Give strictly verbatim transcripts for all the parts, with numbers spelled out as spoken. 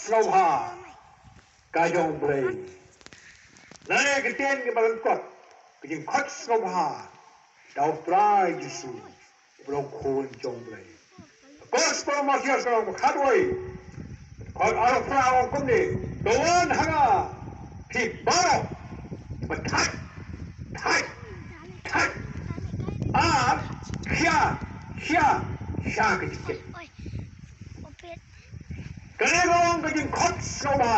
sngewbha ka jong U Blei. Lane ka ktien kaba lyngkot, ka jingkhot sngewbha da U Trai Jisu, uba long Khun jong U Blei. Gospel Mathaios ka lynnong khatwei, dkhot arphew phra ong kumne: To wan ha nga phi baroh kiba thait, thait, thait, ar khia, khia, khia ka jingkit. Kane ka long ka jingkhot sngewbha.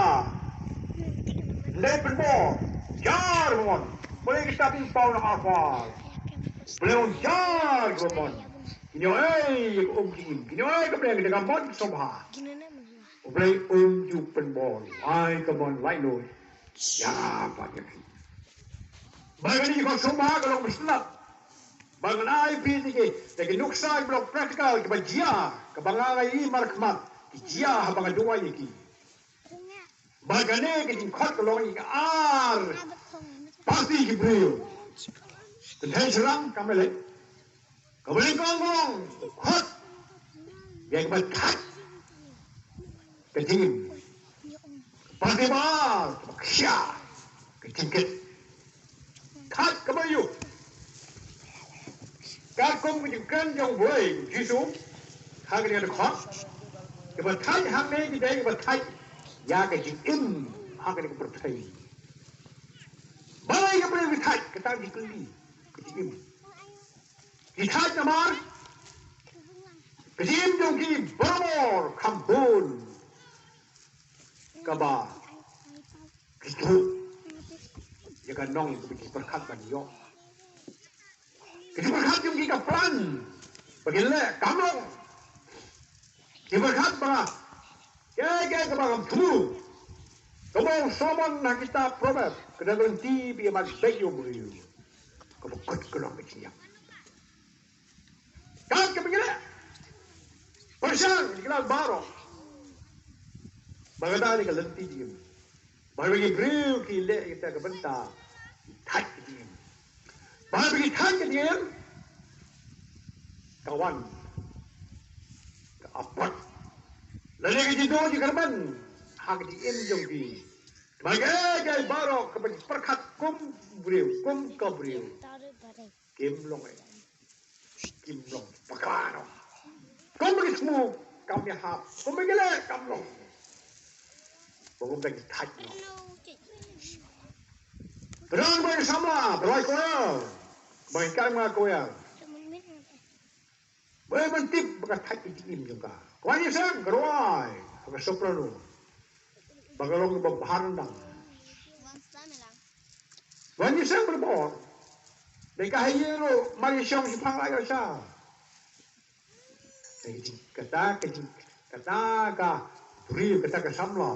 Leit pynbor jar ba mon. Pule kita pynpaw na arphew phra. Pule ong jar ba mon. Kine ïa ka um jingim, kine ïa ka pule ka mon sngewbha. U Blei um ju pynbor. Ai ka mon laitluid ïa ba ïa ki. Ba kane ka sngewbha ka long ba shlap. Ba ngan ai phi ïa ki, ïa ki nuksa kiba long practical, kiba jia, kaba nga nga ïohi markhmat, ki jia haba nga duwai ïa ki. Ba kane ka jingkhot ka long ïa ka ar party ki briew. Kynthei shynrang kam leh. Kaba nyngkong ka long khot ïa kaba thait ka jingim. Party ba ar, kaba khia ka jingkit. Thait kaba ïoh. Katkum ka jingkren jong U Blei Jisu ha kane ka dkhot, kaba thait hangne ki dei kaba thait ïa ka jingim ha kane ka pyrthei. Balei ka briew ki thait, kata ka jingkylli, ka jingim. Ki thait namar ka jingim jong ki barabor kham bun kaba ki thuh ïa ka nong kaba ki pyrkhat ban ïoh. Ka jingpyrkhat jong ki ka plan ba kin leh kam long. Ki pyrkhat ba kaei kaei kaba ngam thmu. Kumba ong Solomon ha kitab Proverb, ka dang lynti ba ïa mad beit ïa u briew, kaba kut ka long ka jingïap. Kat kaba ngi leh, pyrshang ïa ki lad baroh ba ka dei ka lynti jingim. Ba ki briew ki leh ïa kita ki bynta, ki thait ki jingim. Ba ki thait ki jingim, ka wan ka apot lane ka jingdon jingkyrmen ha ka jingim jong ki. Ba kiei kiei baroh kaba ki pyrkhat kum briew, kum ka briew, kim long ei. Kim long pakla noh. Kumba ki thmu kam ïahap, kumba ki leh kam long. Ba kumta ki thait noh. Pynban ba ki samla, ba ki koyar, ba ki kynmaw koyar. Ba ban tip ba ka thait ka jingim jong ka. Ka wan ïaseng, ka rwai, ka soprano. Ba ka long kaba bha nang. Wan ïaseng barabor. Dei ka ha ïing ruh, mar ïashong shiphang la ïoh sha. Dei ka jing, kata ka jing, kata ka briew, kata ka samla.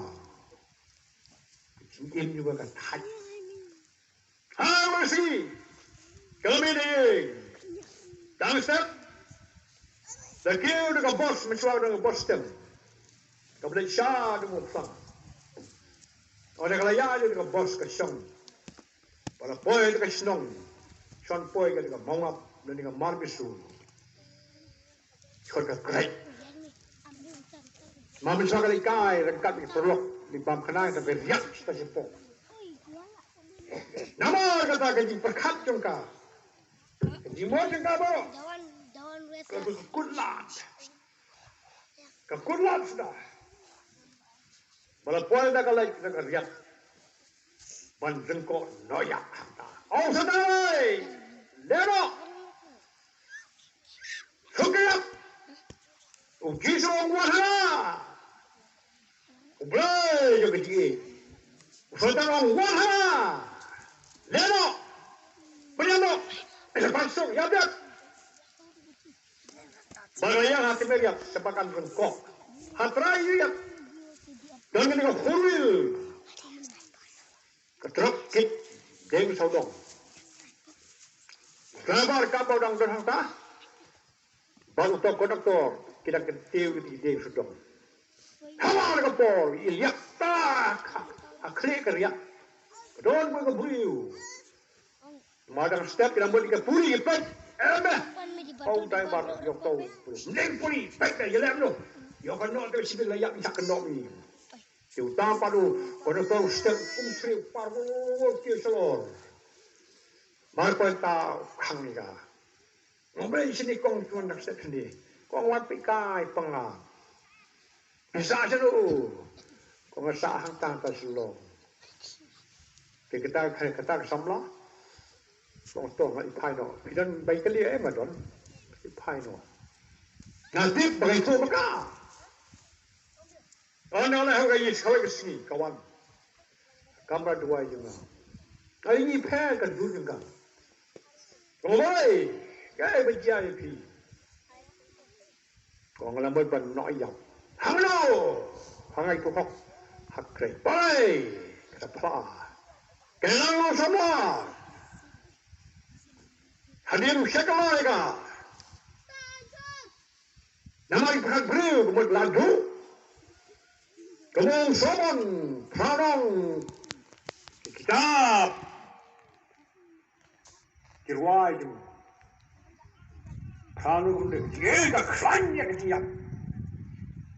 Ka jingim jong ka ka thait. Ha, ma shi. Ka la mih na ïing. Dang step. La kiew da ka bos, mynshuwa da ka bos stem. Kaba leit sha da ka phlang. Ynda ka la ïaid da ka bos ka shong. Ba la poi da ka shnong. Shon poi ka da ka mawngap, da ka mar bisu. Shon ka krek. Ma mynshuwa ka leit kai ryngkat ki paralok, ki bam khynnah, ka riak sha ka shipok. Namar kata ka jingpyrkhat jong ka, ka jingmut jong ka baroh, ka kut lad. Ka kut lad suda. Ba la poi da ka leit da ka riak ban jyngkoh noh ïa kata. Ong Satan ei, leh noh. Shu ïap. U Jisu ong wan ha nga. U Blei jong ka jingïeit. U Soitan ong wan ha nga. Leh noh. Pynïap noh. Ïa ban suk ïa biang. Ba nga ïa ha symbai ïap sha ba kan jyngkoh. Ha trai ïap. Don kane ka four wheel. Ka trok kit deng sawdong. Driver ka ba dang don hangta. Bad uto u konduktor ki dang kyntiew ïa ki deng sawdong. Haba ka por i liak ta ha khlieh ka riak. Ka don bad ka briew. Ma dang step ki dang bad ka puri i peit. Em eh. Ong driver ïa uto u briew. Mneng puri peit ïa lem noh. Ïa ka noh te sibit la ïap ïa ka noh ni. Ki uta pat u, ko na ko step kum sri par wo ki salor. Mar ko ta khang ni ka. Ngom bai sini kong tuan dak set ni. Kong wan pi kai panga. Bisa selu. Kong sa hang tang ka selo. Ki kata, kata ka samla. Kong tong i pai no. Pidan bai kali eh madon. I pai no. Nanti bai tu maka. Wan wan ha ka ïing, ha ka sngi ka wan. Kamra duwai jong nga. Ka ïing i pher ka dur jong ka. Oi, ka ai ba jia ïa phi. Kong la mut ban noh ïap. Hangno? Hangai tu hok. Hak krei. Bai. Ka phla. Ka lang long samla. Hadim shakala ka. Namar ki phra briew ka mut la duh. Ka mut Solomon phra nong ki kitab. Ki rwai jong phra nong kum de ki ka khlaiñ ïa ka jingïap.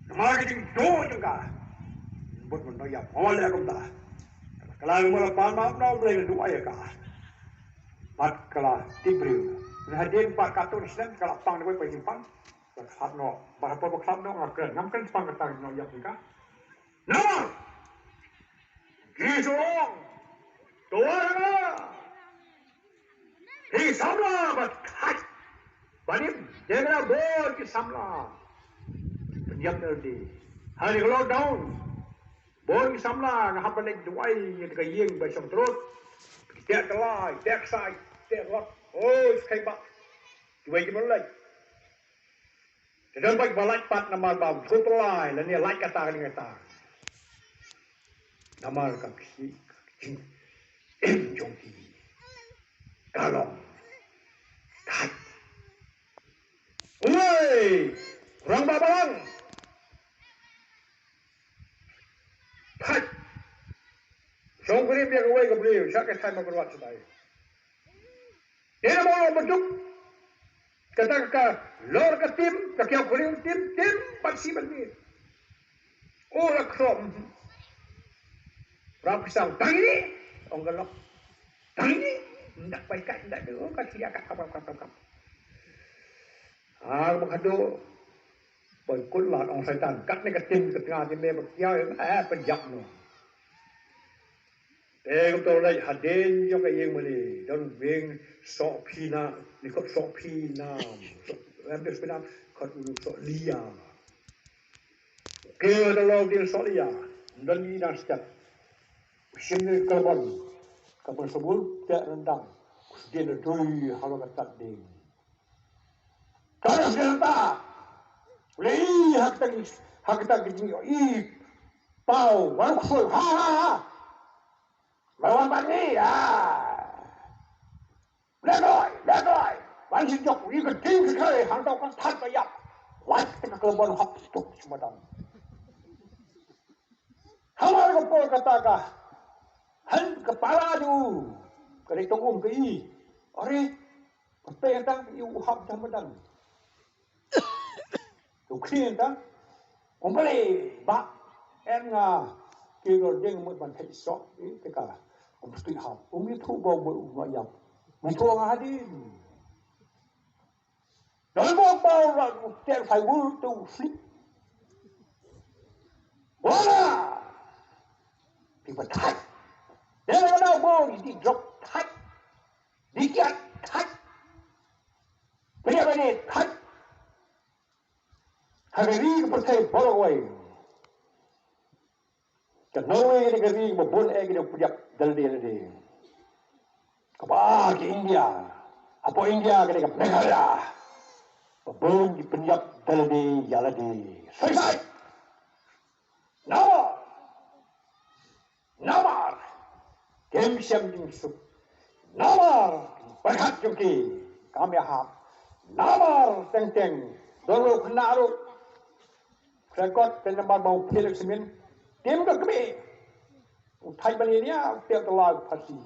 Namar ka jingduh jong ka. Bad ban ïap. Hawa le kumta. Ka la mut la pan ma nong Blei na duwai ïa ka. Bad ka la tip briew. Na hadien pat katto snem ka la pang na wei pa jingpang. Ba khlad noh, ba hapoh ba khlad noh, ngam kren, ngam kren tang kata noh ïap ni ka. Namar ki shu ong, to wan ha nga, ki samla ba thait, ba nim, dei na bor ki samla. Pynïap na lade. Ha ni ka lockdown, bor ki samla nga hap ban leit duwai ïa ka ïing ba shong trut. Ki teh tyllai, teh ksai, teh rot. Oi, kai ba. Duwai ki ban leit. Te don bad ba lait pat namar ba thut lai lane lait kata kane kata. Namar ka khih ka jingim jong ki ka long thait. Uei, rangbah balang. Thait. Shong krip ïa kawei ka briew, sha ka thait ma kyrwat shatai. Ïa mo long baduk. Kata ka lor ka tim, ka kiaw kuring tim, tim, bad shi bad ni. O la krom. Rap ki sang, tang ini. Ong ka lok. Tang ini. Ndak bai kat, ndak tu, ka sia kat, kap, kap, kap, kap. Ah, ba khadduh. Bai kut lad ong Saitan. Kat ne ka tim, ka tnga tim, ba kiaw, eh, pynjap no. Te kumta u leit hadien jong ka ïing mane, don wing soh phi na, ni khot soh phi na, soh, em, soh phi na, khot u soh lia. Ke da lo dien soh lia, don ni na step. Shin ni karbon, karbon sabul, te rendang. Sdien dui halo ka tat ding. Ka sdien ta. Lei ha kita, ha kita ki jing i. Pau, waru ksoi, ha, ha, ha. Ba wan ban ngi, ah. Lekoi, lekoi. Wan shi jok, i ka ding shi kai, han tau kan that ka yak. Wan kita ka lembon hap stok shi madan. Hamar ka por kata ka. Han ka para ju. Ka dei tong um ka i. Are, ka pe kata i u hap dah madan. Tu khin ta. Ong bale ba en nga ki gor ding mut ban thei sok i te ka. Ong tu ha. Ong i thu ba bo u ma yam. Ong thu nga hadin. Doi bo ba ra u ter sai wul tu slip. Wala. Ti ba thai. Dei na bo di drop thai. Di kiat thai. Bria bani thai. Ha ka ri ka pyrthei baroh kawei. Ka Norway ka dei ka ri ba bun eh ka dei pdiap da lade lade. Kaba ar ka India. Hapoh India ka dei ka Meghalaya. Ba bun ki pynïap da lade ïa lade. Sai sai. Namar. Namar kim shem jingsuk. Namar pyrkhat jong ki kam ïahap. Namar teng teng don ruh khynnah ruh. Krekot te namar ba u phil simin. Tim ka kmie. U thait ban ïa u tep tala u phasi.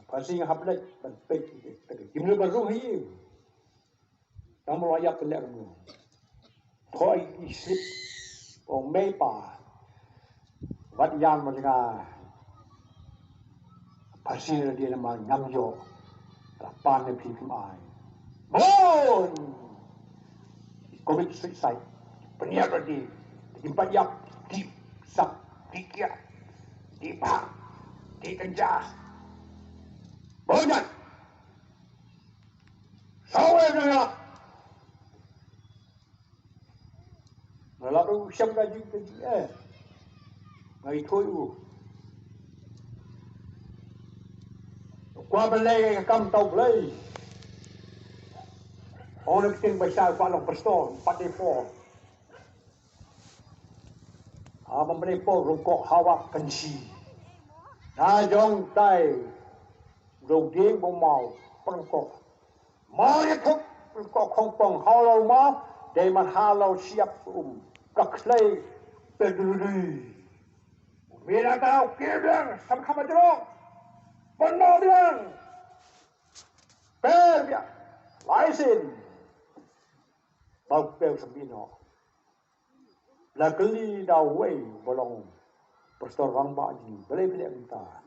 Phasi nga hap leit ban peit. Kim ruh ban ruh hi. Tang ba la ïap pynleh kumno. Thoi i slip. Ong Mei pa. Wat ïam ma nga. Pasi na dien ma ngam ïoh. Rapan ne phi phim ai. Bon. Commit suicide. Pynïap lade. Ki pat ïap. Ki sap. Ki kiak. Ki bak. Ki kenja. Bon jan. Sawe na ïap. Nga lap u shem ka jing ka jing eh. Nga ithuh u. Kwah ban leh ka kam tau Blei. Ong na ktien ba shai kwah long pastor, pat dei por. Ha ban dei por rung kok hawa kan shi. Na jong tai. Rung ding bong mau, prang kok. Mar ïa thuk ko khongpong hau lou ma, dei man ha lou siap um. Ka khlei pe dulu dulu. Mira tau kir biang, sam khama jrong. Pon mau biang. Per biang. Lai sin. Bau pe sam bino. La kli da wei bolong. Pastor Wang Ba ji, balei balei minta.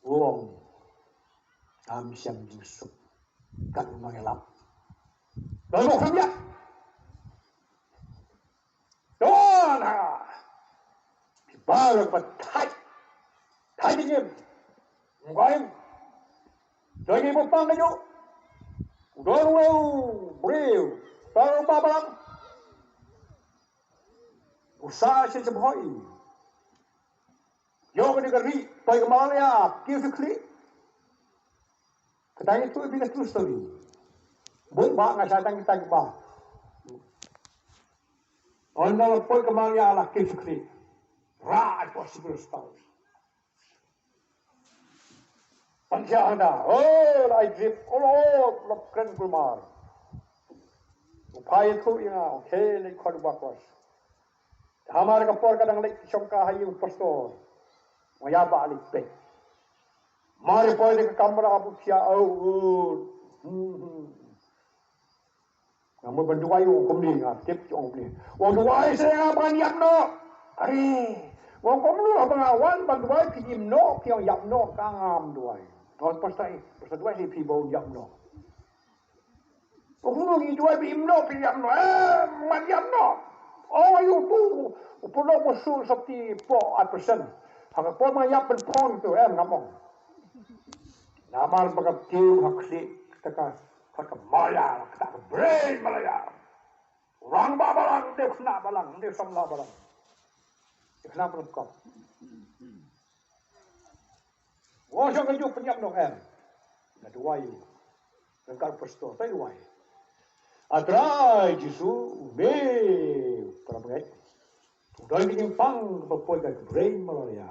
Wong. Am siam jingsuk. Kan ma ngelap. Lalu kami ya. Don ha. Baru pat thai. Thai dingin. Ngaim. Doi ni bopang kayu. Don weu. Breu. Baru babang. Usaha si jebhoi. Yo ka dei ka ri, poi ka Malaysia, kiew sa khlieh. Ka tang itu bini ka true story. Bun ba nga sa tang kita ba. Ynda la poi ka Malaysia la kiew sa khlieh. Ra ai possible spouse. Pynjah hana, oh, la ai drip, oh, la kren kulmar. U phai tu ïa nga, okay, leit khot u bakwas. Hamar ka por ka dang leit shong ka ha ïing pastor. Nga ïa ba leit peit. Mar ïa poi ka kamra bu pia au. Nga mut ban duwai u kumne nga tip jong kumne. Wan duwai se nga ban ïap noh. Are. Wan kumne ba nga wan ban duwai ki im noh ki ïap noh ka ngam duwai. Nga pastor, pastor duwai se phi ba ïap noh. Ong ngi duwai ba im noh, phi ïap noh, eh, man ïap noh. Oh, ayu tu, u pulok u su sopti po at persen. Ha ka por ma ïap pen pon tu, eh, ngam ong. Namar ba ka tiu ha khlieh, kata ka, kata ka maya, kata ka brain Malaya. Orang ba balang, dei khna balang, dei samla balang. Dei khna balang kop. Wa shong ka juk pynïap noh em. Nga duwai. Nga kar pastor, tai duwai. A Trai Jisu, me, para bangeit. Doi ki jingpang, ba poi ka brain Malaya.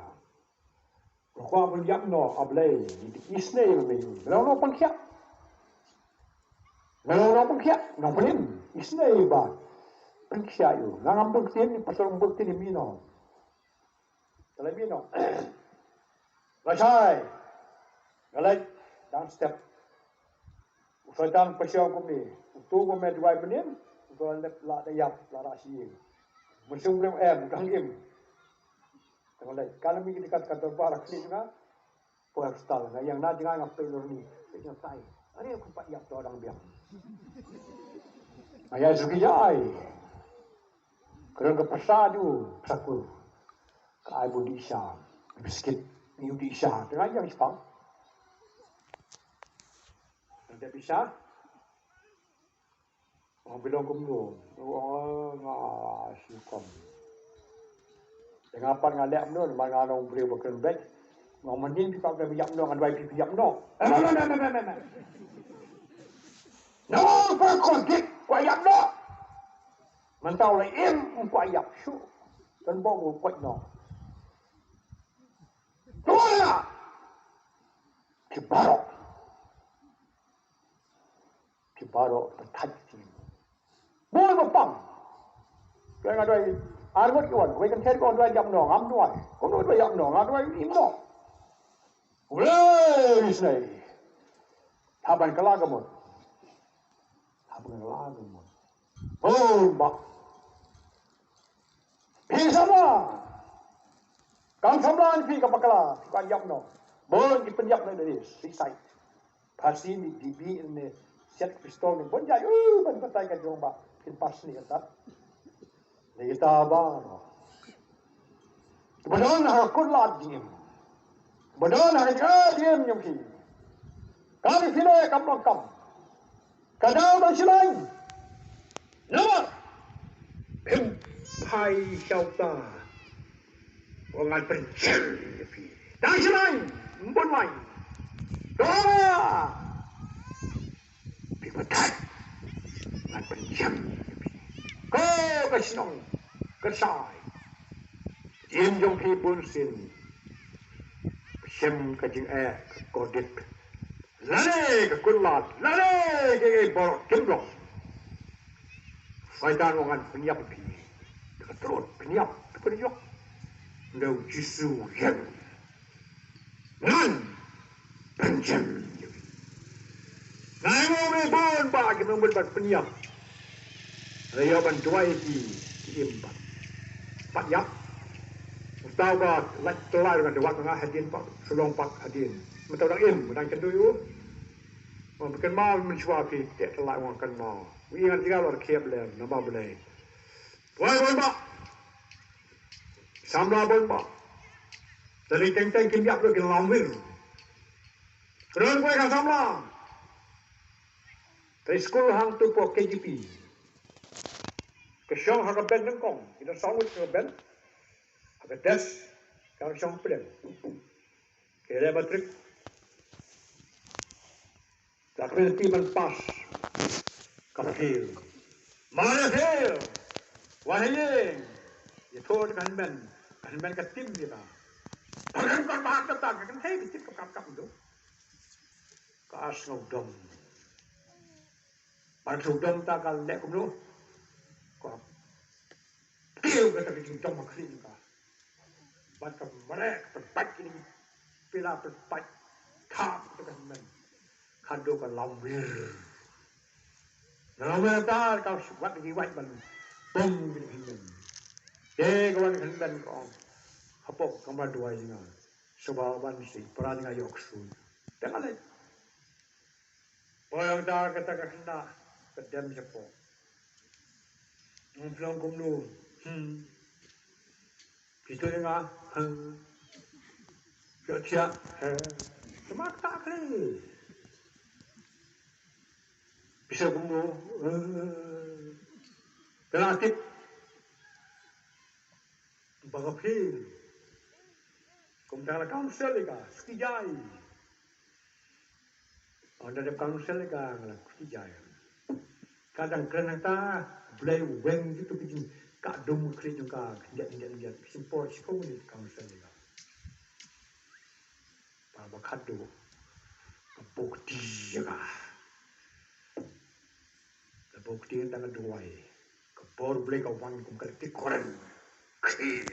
Nga kwah ban ïap noh, A Blei, isnei ba me. Nga noh pangkhiah. Nga noh pangkhiah, nga pynïap, isnei ba. Pangkhiah ïa u. Nga ngam pangkhiah, ni pastor pangkhiah ni mino. Ka leit mino. Nga shai. Nga leit dang step. U Soitan pyrshah kumne. Uto ba me duwai mynnin. Uto la lep la da ïap la da shi. Mynsiem briew em, u dang im. Tang leit. Ka la mih ki kat ka dorbar khlieh nga. Poi hospital nga ïeng na jngai nga peit lor ni. Peit nga tai. Are ku pat ïap to dang biang. Nga ïa suki ïa ai. Kren ka pasa ju, pasa ku. Ka ai bun di isha. Biskit. Ni di isha. Tengah ïeng shipang. Tengah di isha. Nga bilong kumno. Oh, nga sikom. Tengah pat nga leh kumno, ma nga long briew ba kren bek. Nga mending pi pa ka ïap no, nga duai pi ïap no. No, no, no, no, no, no. No, pa ko git, ko ïap no. Mentau la im, ko ïap shu. Kan bo ko ko no. Dola. Ki barok. Ki barok, pynthait ki. Bun ba pang. Ka nga duai, ar ngut ki wan, wei kan ther ki wan duai ïap no, ngam duai. Ko no duai ïap no, nga duai im no. Wei, isnei. Haban kala ka mut. Haban kala ka mut. Bun ba. Samla. Kam samla ni phi ka bakla, phi kan ïap noh. Bun ki pynïap na dei, suicide. Phasi ni dibi ne siat pistol ne bun jai, uh, ban batai ka jong ba, phin pas ni ka tat. Ni kita ba. Ba don ha ka kutlad jingim. Ba don ha ka jingim jong ki. Ka ni phi le kam long kam. Ka dang ba shilaiñ. Namar phim phai sha uta. Wa ngan pynjem ïa phi. Dang shilaiñ, mbun laiñ. Dora. Phi batai. Ngan pynjem ïa phi. Ko ka shnong, ka shai. Jingim jong phi bun sien. Shem ka jingeh, ka kordit. Lane ka kutlad, lane ka ei baroh kim long. Soitan u ong ngan pynïap ïa phi. Ka trot pynïap, ka pynïap. Nda u Jisu u ong ngan pynjem ïa phi. Ngan ong ïa bun ba ki nong bun ban pynïap. Ïa ban duwai ki, ki im pat. Pat ïap. Uta uba lait tylli ngan duwai nga hadien pat, shu long pat hadien. Mynta u dang im, u dang kynduh u. Wan pynban mynshuwa phi te tylli wan kynmaw. Wi ngan jngai lor khep lem, namar Blei. Duwai bun ba. Samla bun ba. Lada teng teng kim ïap ruh kin lam wir. Kren kawei ka samla. Te skul hangtu hapoh K G P. Ka shong ha ka bench nyngkong. Ki da saw ngut ha ka bench. Ha ka desk. Ka shong pdeng. Te leh matric. Ka kren ti ban pass. Ka fail. Mane fail. Wah ïing. Ïathuh ka hynmen. Ka hynmen ka tim ïa ka. Ka kren kor ba ka ta ka kynthei ka tim ka kap kap tu. Ka sngewdom. Ban sngewdom ta ka leh kumno. Ka kiew kata ka jingdom ha khlieh ka. Bad ka mareh ka pynpait kine ki pila pynpait. Thap kata ka hynmen. Khadduh ka lam wir. Na lam wir ta ka wat ki wat ban bom kine ki hynmen. Te ka wan ka hynmen ka ong. Hapoh kamra duwai jong nga. Sngewbha ban sdang para jong nga ïoh ksuid. Te nga leit. Poi ong ta kata ka khynnah ka dem shapoh. Ong phi long kumno? Hmm. Phi ïathuh ïa nga? Hmm. Ïoh thiah? He. Tang ma kata khlieh. Phi sngewbha kumno? Hmm. Phi la tip. Ba ka phi. Kumta la council ïa ka, suki jai. Ynda dep council ïa ka, la suki jai. Ka dang kren hangta, Blei u weng kito ki jing, ka dum ka khlieh jong ka, khyndiat, khyndiat, khyndiat, shim por, shiphew minit council ïa ka. Ba, ba khadduh, ka buh kti ïa ka. Ka buh kti ïa ka duwai. Ka bor Blei ka wan kum ka lynti kren. Khie.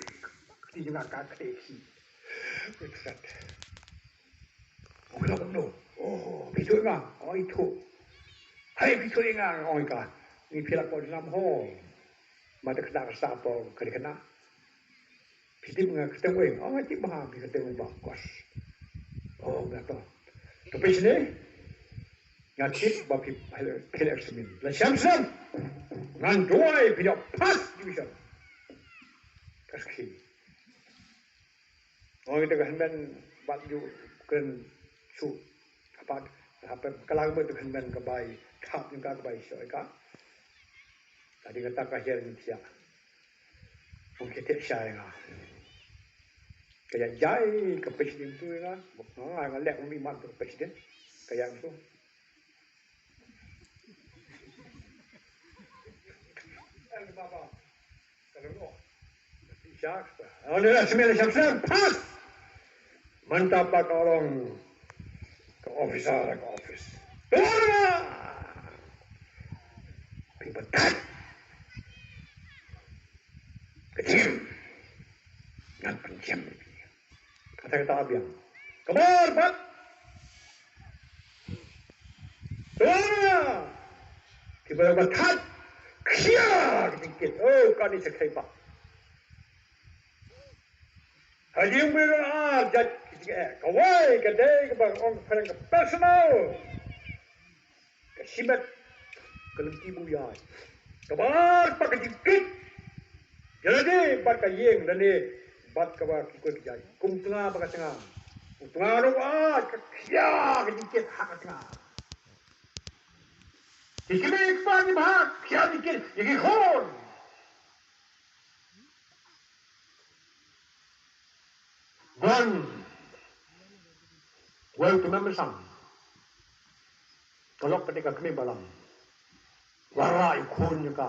Kti jong nga ka khie khie. Ka sat. Ong ka kumno? Oh, phi ïathuh ïa nga. Ong ïathuh. Hai phi ïathuh ïa nga, ong ïa ka. Ngi phi la ko nam ho. Ma te khynnah ka sah por ka dei khynnah. Phi tip nga kyrteng wei? Oh, nga tip bha phi kyrteng wei ba kos. Oh, nga to. To phi shane? Nga tip ba phi phi la examine. La shem shem. Ngan duwai phi ïoh first division. Ka skhi. Oh, kita ka hynmen bad ju kren shu. Hapat, hapat ka lang ba tu ka hynmen ka bai. Thap jong ka ka bai shu ïa ka. Ka dei kata ka hiar ngi thiah. Kum ki thiah shai nga. Ka ïa jai ka president tu nga. Bok nga nga leh kum iman tu ka president. Ka ïa tu. Ka long. Ka ïa. Ka long ïa smen smen pas. Mynta pat ka long ka officer ka office. Tara! Phi batai. Ka jingim. Ngan pynjem. Kata kata biang. Ka bor pat. Tara! Kiba batai. Khia ka jingkit. Oh, kane sa khie pat. Ka jingpyrkhat jait ki jingeh, kawei ka dei kaba ong phareng ka personal. Ka shimet, ka lynti ba u ïaid. Kaba ar pat ka jingkit. Ïa lade bad ka ïing lane bad kaba ki khuid ki jait. Kum tnga bad ka tnga. U tnga ruh, ah, ka khia ka jingkit ha ka tnga. Ki kmie ki kpa ki bha, khia ka jingkit ïa ki khun. Don. Wel, te mem sam. Ka lok ka dei ka kmie balang. Wanrah ïa u khun jong ka.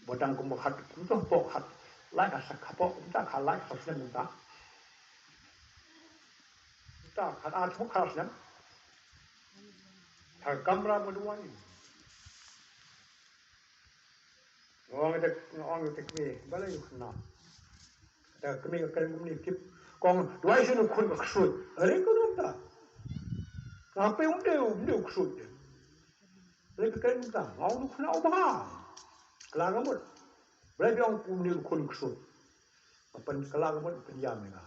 Ba dang kum ba khat, kumta hapoh khat. Lai ka sak hapoh, kumta khat lai ka snem kumta. Kumta khat ar snem, khat ar snem. Ha ka kamra ba duwai. Nga ong ïa ka, nga ong ïa ka kmie, balei u khynnah? Te ka kmie ka kren kumne, tip. Ka ong, duwai sien u khun ka ksuid. Are, ka ong ta. Nga pei um dei, um dei u ksuid. Balei ka kren kumta? Nga ong u khynnah u bha. Kylla ka mut. Balei phi ong kumne u khun ksuid? Nga pyn, kylla ka mut, pynïam ïa nga.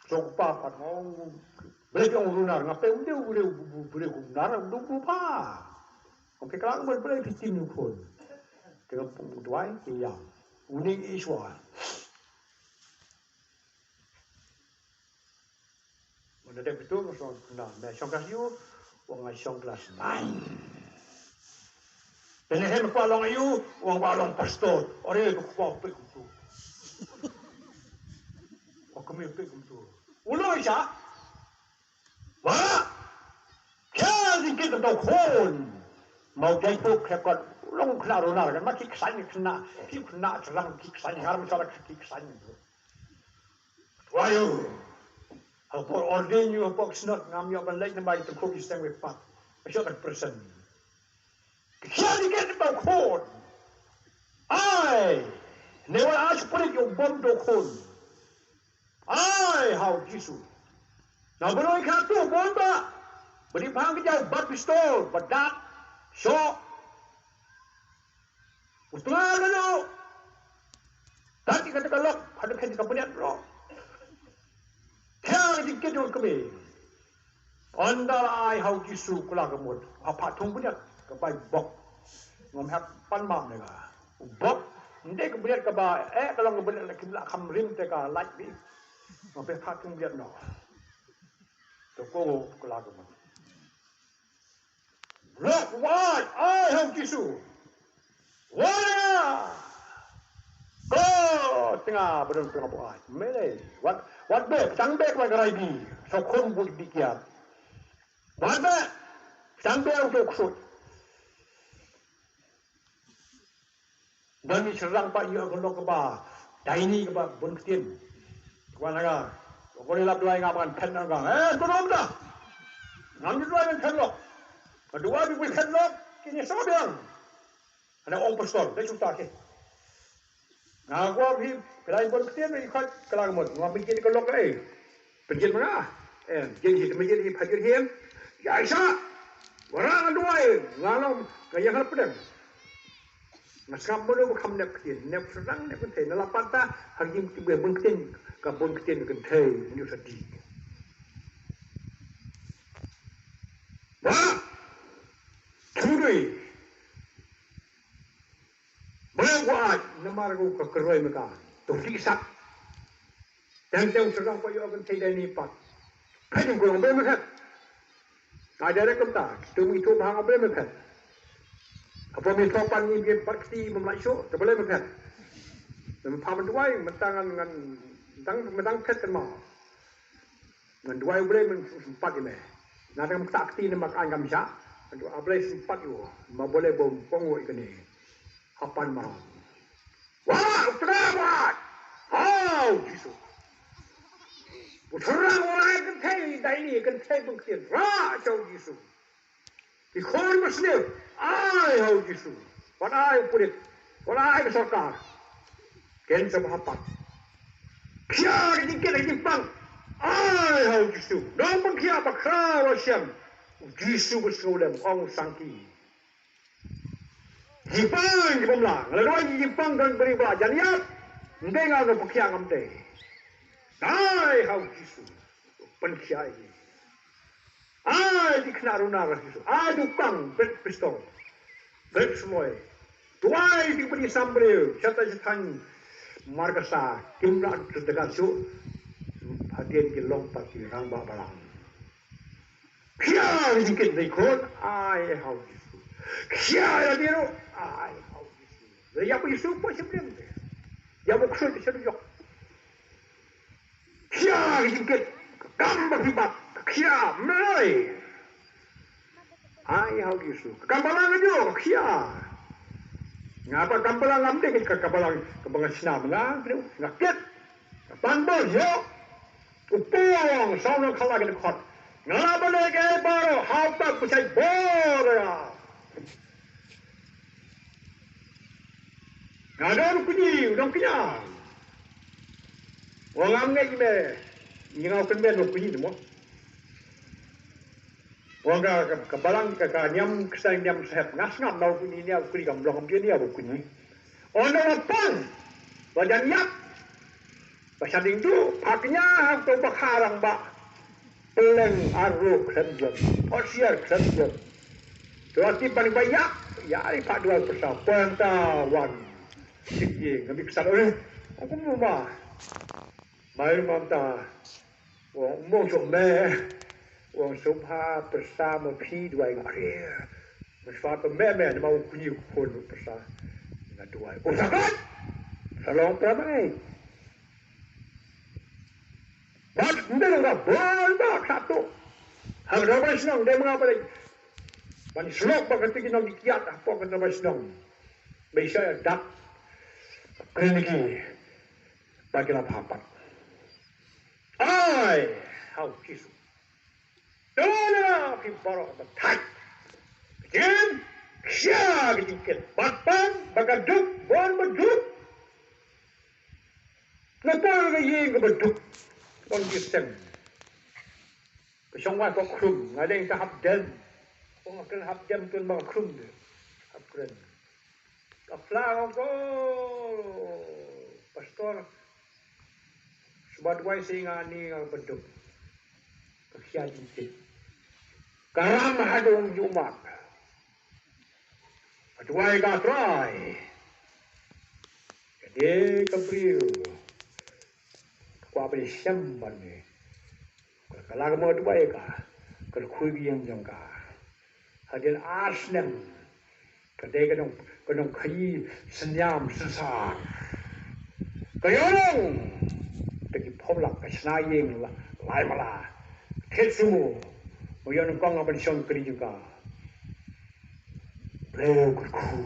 Shu kpa pat nga ong, balei phi ong u runar, nga pei um dei u briew, u briew u runar, u dei u bha. Ong phi kylla ka mut, balei phi tim ïa u khun? Te ka pung duwai, te ïam. Une i Iswa. Mynta dei phi tu, nga shong klas nine, me shong klas eiu, u ong nga shong klas nine. Pynlehei me kwah long eiu, u ong kwah long pastor. Ore, u kwah peit kumtu. U kwah peit kumtu. U long sha. Ba. Khia jingkit ka khun. Mo jai puk khia kot long khynnah runar kan ma ki ksan khynnah. Ki khynnah syrang ki ksan ngar ma sara ki ksan. Wai u. Hapoh ordain ïa u hapoh synod ngam ïoh ban leit namar ïa u khuid ïa seng wei pat. Ka shah ka persen. Ka khia jingkit ka khun. Ai. Ne wan ai shu pynleit ïa u bom da u khun. Ai ha u Jisu. Na ba roi ka tu bom ba. Ba dei phang ka jaw ba pistol ba dak. Shoh. U tnga lano. Tang ïa kata ka lok, haduh kane ka bniat bro. Khia ka jingkit jong ka kmie. Ynda la ai ha u Jisu, kylla ka mut. Ha pha thung bniat ka bai bok. Ngam hap pan map ne ka. U bok. Ym dei ka bniat kaba eh ka long ka bniat la kim la kham rim te ka lait bi. Ngam hap pha thung bniat noh. To ko kylla ka mut. Lok wai, ai ha u Jisu. Wai. Ko tnga ba don tnga ba ai. Mele. Wat, wat be, tang be wat rai bi. Sa khun bud di kiat. Wat be, tang be u to ksut. Don i syrang pat ïoh ka lok kaba daini kaba bun ktien. Kaba naga. Ko ni lap duwai nga ban phet naga. Eh, ko nom da. Ngam ni duwai ban phet lok. Ka duwai bi bun phet lok. Kini sama biang. Ana ong pastor, dei chuta ke. Nga gua bi, pylai bun ktien i khot kylla ka mut. Nga bi kini ka lok eh. Pynjin ma nga. Eh, jin hi, pynjin hi, pynjin hi. Ya isa. Wara nga duwai, nga long, nga yang hal pedang. Nga sngap mano ba kham nep ktien, nep sdang nep kynthei, na la pat ta, ha jingtip bun ktien, ka bun ktien kynthei, nyu sa dik. Ba, thudui. Ba ko ai, namar ko ka kyroi me ka, to dik sak. Teng teng sdang ko ïoh kynthei dei ni pat. Peit ko long be me khat. Ka direct kumta, tu mi tu bang ble me phet. Apo mi tu pan ni bi pat kti mem lai shu, tu ble me phet. Mem pha men duwai, men tang ngan, ngan, tang, men tang phet kan ma. Ngan duwai ble men sempat ni me. Ngan tang tak kti ni mak an kam sha. Ngan duwai ble sempat yu, ma ble bom pong wo ikani. Hapan ma. Wa, u tnga wa. Hau, Jisu. U tnga wa, kynthei, dai ni, kynthei bengkien. Ra, chau Jisu. Ki khon masneu. Ai, hau Jisu. Wat ai u pulit. Wat ai ka sorkar. Ken sa hapan. Khia ki jingkit ki jingpang. Ai, hau Jisu. Dong pang khia ba khra wa siam. U Jisu ba sngewlem ong u sangki. Jingpang, jingpang lang. Nga la roi jingpang kan beri ba jan ïap. Ndei nga no pekhiang am dei. Ai ha u Jisu. Pynkhia ïa ngi. Ai di khynnah runar ha u Jisu. Ai du kang, bret pistol, bret sumoi. Duwai di bri sambriew, shata shatang markasa, kim lah tu dekat su. Hadien ki long pat ki rangbah balang. Khia ki jingkit dei khun, ai ha u Jisu. Khia ïa ki ruh, ai ha u Jisu. Ïa u Jisu pa shim lem. Ïa u khrut shim yok. Khia ki jingkit, ka kam ba phi bat, khia mlei. Ai ha u Jisu, ka kam balang ka jong, khia. Nga ba kam balang ngam dei ka kam balang, ka ba nga snam nga, nga kit. Ka pan bor yo. U pong, saw nang khala ki khot. Nga la ba le ke baro, ha u tak ku chai bor ya. Nga don kuni, u don kuni. Wa ngam ngai me, ngi ngau kynmen u kuni mo. Wa nga ka, ka balang ka, ka niam ksa niam sahep, nga sngap na u kuni, niam kuni kam long, kam niam u kuni. Ono wa pang, wa jan yak. Ba sha ding tu, phak nya hang to ba kharang ba. Peleng aru khlem jem, osiar khlem jem. Dua ti ban ba yak, ya ri phak dua pesa, penta wan. Sik ye, ngambi kesan oleh. Aku mu ma. Mai mam ta. Wong mong chok me. Wong sum ha pesa ma phi dua ing arir. Meswa to me me, nama u kuni u phun pesa. Nga dua. Oh, sakat. Salong pramai. Bad ndai ka bor ba ka tu. Hang rama shnong dei manga balik. Ban shlok ba ka tiki nong kiat apa ka rama shnong. Bai sha dak. Kren lagi. Ba ki la phapat. Ai, hau kisu. Dona ki baroh ba thait. Kin, sia ki jingkit. Bat pan, ba ka duk, bon ba duk. Na por ka ïing kaba duk. Don ki sem. Ka shong wan ka khrum, nga dei ka hap dem. Ko nga kren hap dem tun ba ka khrum de. Hap kren. Ka phla ko pastor. Suba duwai se nga ni nga ba duk. Ka khia jingkit. Ka ram hadung jumak. Ka duwai ka trai. Ka dei ka briew. Ka kwah ban shem ban ne. Ka la ka ma duwai ka. Ka khui ka ïing jong ka. Hadien ar snem. Ka dei ka nong, ka nong khaïi synñiam synsar. Ka ïoh long. Te ki phop lak ka shna ïing la, lai mala. Thied sumo. Mo ïoh nong kong ban shong kri jong ka. Briew kyrkhu.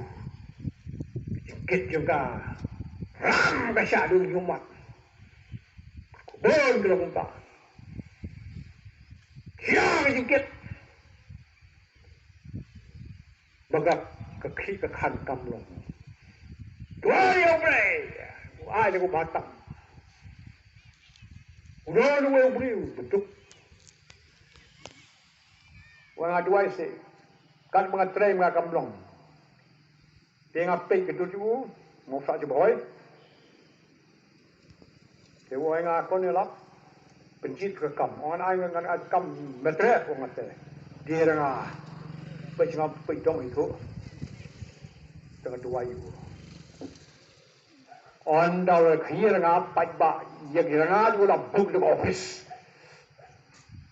Jingkit jong ka. Ram ka shah dung jong mat. Kyrkhu bun ka long ka. Khia ka jingkit. Ba ka khih ka khan kam long. Duwai ïa u Blei. U ai da u batam. U don uwei u briew ba duk. Wa nga duwai se. Kat ba nga trei ma nga kam long. Te nga peit ka dur jong u, nga sah jubhoi. Te u ong nga kon ïa lap. Pynjit ka kam. Ong nga ai nga ai kam metrek ong nga te. Dei ra nga. Peit nga peit dong itu. Te nga duwai u. Ong da u khñiar nga pait ba ïa ki ranga u la buk da ka office.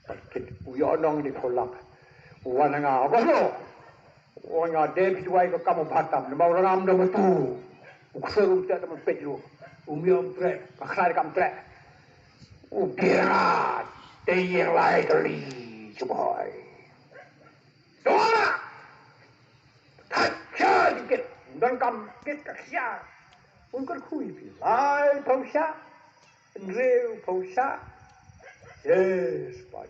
Pait kit u ïoh nong di kholak. U wan nga, "Ko lo." U wan nga, "Dei phi duwai ka kam u Batam, namar u ranga um dang matu. U kser um teh da man peit ruh. U miaw um treh, ka khlai kam treh." U dei nga, dei ïeng lai kali, jubhoi. Dona. Thait sha jingkit, don kam kit ka khia. Un kyrkhu ïa phi lai phew sha, hynriew phew sha. Yes, pa.